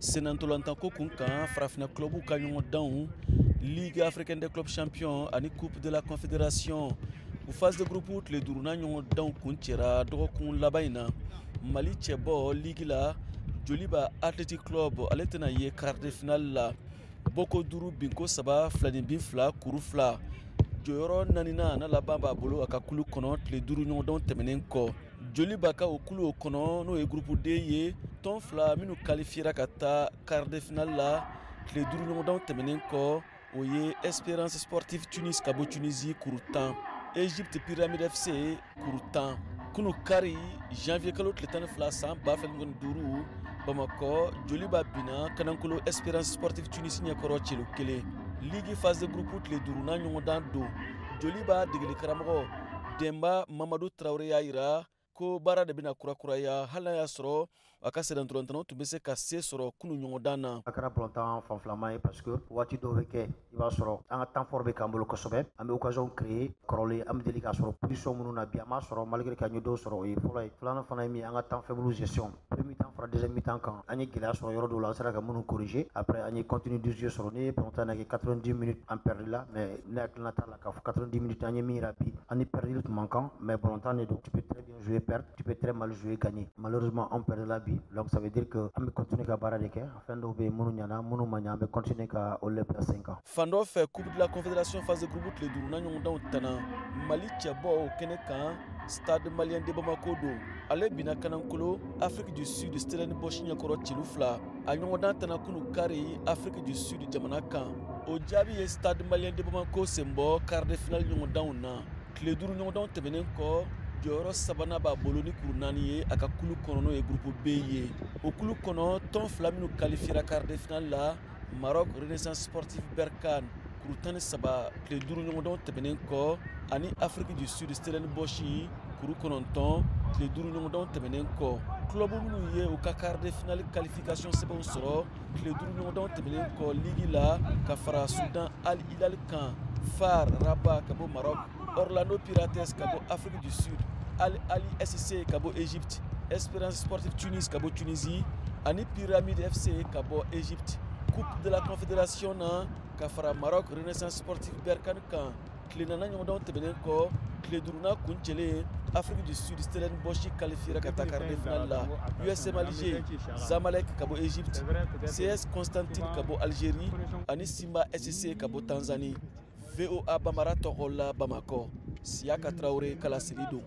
Senantolantanko kun kan, farafinna clubw ka ɲɔgɔndanw, Ligue africaine des clubs champions ani Coupe de la Confédération, u phase de groupe tile duurunan ɲɔgɔndanw kuncɛra dɔgɔkun laban in na. Mali cɛbɔ ligue la, Joliba Athletic Club, ale tɛna ye quart de finale la. Bɔko duuru, binko saba, filaninbin fila, kuru fila, jɔyɔrɔ naaninan n'a laban b'a bolo a ka kulu kɔnɔ tile 5 ɲɔgɔndanw tɛmɛnen kɔ. Joliba ka o kulu o kɔnɔ, n'o ye groupe D ye, tɔn fila minnu qualifiera ka taa quart de finale la tile 5 ɲɔgɔndanw tɛmɛnen kɔ, o ye Espérance Sportive Tunis ka bɔ Tunisie, kuru 10, Egypte Pyramide FC, kuru 10. Kunu kari, janvier kalo tile 12 san 2025, Bamakɔ, Joliba binna Kanankolo Espérance Sportive Tunis ɲɛkɔrɔ celu kelen. Ligue phase de groupe tile duurunan ɲɔgɔndan don. Joliba degeli karamɔgɔ Denba Mamadu Tarawele y'a yira ko baara de bɛna kurakuraya, hali n'a y'a sɔrɔ a ka sɛnɛntɔlɔntɔnɔ tun bɛ se ka se sɔrɔ kunu ɲɔgɔndan na. A kɛra balontan fanfilama ye, parce que waati dɔw bɛ kɛ, i b'a sɔrɔ an ka temps fort bɛ k'an bolo kosɛbɛ, an bɛ occasion créer. Kɔrɔlen, an bɛ deli k'a sɔrɔ position minnu na, bi an m'a sɔrɔ, malgré que an ye dɔw sɔrɔ. O ye fɔlɔ ye. Filanan fana ye min ye, an ka temps faible gestion, premier mi-temps fara deuxième mi-temps kan, an ye gɛlɛya sɔrɔ yɔrɔ dɔw la, an sera ka minnu corriger. Après, an ye contenu du jeu sɔrɔ. Ni ye balontan na kɛ 90 minutes, an perdu la, mais ne hakilina t'a la k'a fɔ 90 minutes an ye min yira bi, an ni perdu tun man kan. Mais balontan de don, tu peux très bien jouer, perdre, tu peux très mal jouer, gagner. Malheureusement, an perdu la bi. Donc ça veut dire que an bɛ continuer ka baara de kɛ. Fɛn dɔw bɛ yen minnu ɲɛna, minnu ma ɲɛ, an bɛ continuer ka olu de bila sen kan. Fan dɔ fɛ, Coupe de la Confédération phase de groupe tile duurunan ɲɔgɔndanw tana, Mali cɛbɔ o kɛnɛ kan, Stade Malien de Bamako don, ale binna Kanankolo Afrique du Sud Stellenbosch ɲɛkɔrɔ celu fila. A ɲɔgɔndan tana kunu kari Afrique du Sud jamana kan. O jaabi ye Stade Malien de Bamako senbɔ quart de finale ɲɔgɔndanw na. Tile 5 ɲɔgɔndanw tɛmɛnen kɔ, jɔyɔrɔ sabanan b'a bolo ni kuru naani ye a ka kulu kɔnɔ, n'o ye groupe B ye. O kulu kɔnɔ, tɔn fila minnu qualifiera quart de finale la, Maroc Renaissance Sportive Berkane, kuru 13 tile 5 ɲɔgɔndanw tɛmɛnen kɔ, ani Afrique du Sud Stellenbosch, kuru 9 tile 5 ɲɔgɔndanw tɛmɛnen kɔ. Club minnu ye u ka quart de finale qualification sɛbɛnw sɔrɔ tile 5 ɲɔgɔndanw tɛmɛnen kɔ ligue la, ka fara Sudan Al Hilal kan, FAR Rabat ka bɔ Maroc, Orlando Pirates ka bɔ Afrique du Sud, Al Ali SC ka bɔ Égypte, Espérance Sportive Tunis ka bɔ Tunisie ani Pyramide FC ka bɔ Égypte. Coupe de la Confédération na, ka fara Maroc Renaissance Sportive Berkane kan, tile nana ɲɔgɔndanw tɛmɛnen kɔ, tile duurunan kuncɛlen, Afrique du Sud Stellenbosch qualifiera ka taa quart de finale la, USM Alger, Zamalek ka bɔ Égypte, CS Constantine ka bɔ Algérie ani Simba SC ka bɔ Tanzanie. VOA Bambara tɔgɔ la, Bamakɔ, Siyaka Tarawele kalaseli don.